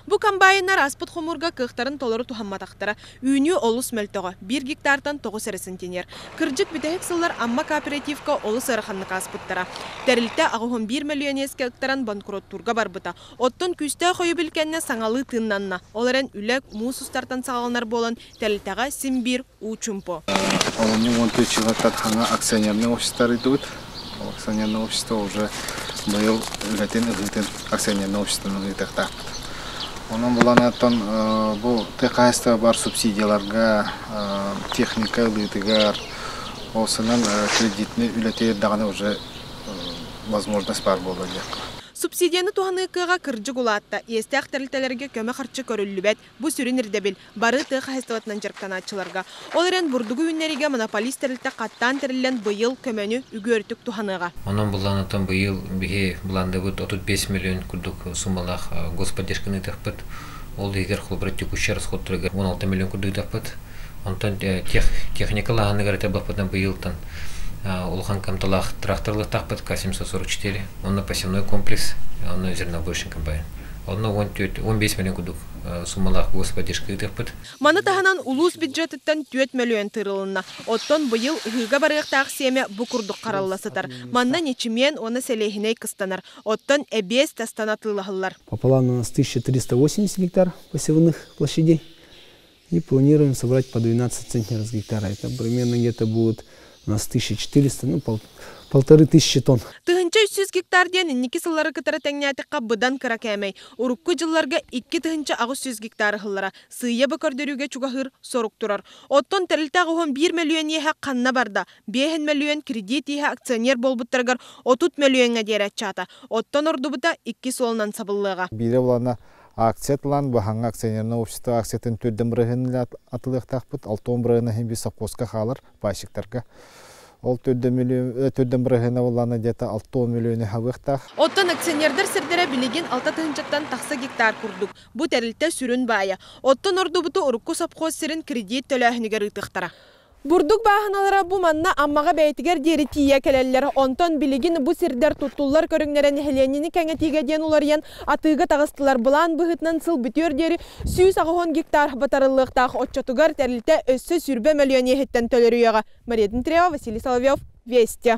Бу комбайннар ааспыт хомуурга кыахтарын толору туһамматахтара. Үүнүү олус мөлтөҕө, биир гектартан 9 эрэ сентнер. Кырдьык, бүтэһик сыллар Амма кооперативка олус ыараханнык ааспыттара. Тэрилтэ 81 мөлүйүөн иэскэ ыктаран банкроттуурга барбыта. Оттон күүстээх өйөбүл кэннэ саҥалыы тыыннанна. Ол эрэн үлэ муус устартан саҕаланар буолан, тэрилтэҕэ син биир уу чуумпу. Олунньу 14 жылаттан хаҥа акционерный общество арыйдыбыт. Ол акционерный общество уже быйыл үлэтин ыһыытын акционерный обществоны ыытыахтаахпыт. Онон буланаттан бу тыа хаһаайыстыба бар субсидияларга, техника ылыытыгар, ол сынан кредитный үлэтигэр даҕаны уже возможность баар буолла диэххэ. Субсидияны туһаныы кыаҕа кырдьык улаатта. Иэстээх тэрилтэлэргэ көмө харчы көрүллүбэт. Бу сүрүн ирдэбил бары тыа хаһаайыстыбатынан дьарыктанааччыларга. Ол эрэн бурдугу үүннэриигэ монополист тэрилтэ хаттаан тэриллэн быйыл көмөнү үгүөрүтүк туһаныаҕа. Онон былаанатан быйыл биһи былаандабыт 35 миллион курдук суммалаах господдержканы ыытыахпыт. Ол иһигэр холобура текущий расходтарыгар 16 миллион курдук ыытыахпыт. Онтон техника лааһыныгар этэ баппытын быйылтан улахан кымталаах тракторлыктаахпыт К-744, онно посевной комплекс, онно зернобойшин комбайн. Онно 14-15 миллион курдук суммалаах господдержка ыытыахпыт. Маны таһынан улуус бюджетыттан 4 мөлүйүөн тыырылынна. Оттон быйыл ыһыыга барыахтаах сиэмэ бу курдук харалла сытар. Манна ньэчимиэн уонна сэлиэһинэй кыстанар. Оттон эбиэс тастан атыылаһыллар. По плану у нас 1380 гектар посевных площадей. И планируем собрать по 12 центнеров с гектара. Это примерно где-то будет у нас 1400, ну, 1500 тонн. 1300 гектар диэн инники сыллары кытары тэҥнээтэххэ быдан кыра кээмэй. Урукку дьылларга 2800 гектар ыһыллара. Сыыйа бу көрдөрүүгэ чугаһыыр сорук турар. Оттон тэрилтэ 81 мөлүйүөн иэһэ ханна барда? 5 мөлүйүөн кредит иэһэ акционер буолбуттарыгар 30 мөлүйүөҥҥэ диэри аччаата. Оттон ордубута икки суолунан сабыллыаҕа. Биирэ булана акция тылан баһаҥҥа акционерное общество акциятын төрдөн бырыһын атылыахтаахпыт. 60 бырыһына иһин биир совхозка хаалар пайщиктарга. Ол төрдөн бырыһына буллана где-то 60 миллионы хабыахтаах. Оттон акционердар сирдэрэ билигин 6 тыһыынчаттан тахса гектар курдук. Бу тэрилтэ сүрүн баайа. Оттон ордубуту урукку совхоз сирин кредит төлөөһүнүгэр ыытыахтара. Бурдук бааһыналара бу манна Аммаҕа бэйэтигэр диэри тиийэ кэлэллэр. Онтон билигин бу сирдэр туттуллар көрүҥнэрэ нэһилиэнньэни кэҥэтиигэ диэн уларыйан атыыга таҕыстылар. Былаан быһыытынан сыл бүтүөр диэри 180 гектар батарыллыахтаах. Оччотугар тэрилтэ өссө 20 мөлүйүөн иэһиттэн төлөрүйэҕэ. Мария Дмитриева, Василий Соловьев, Вести.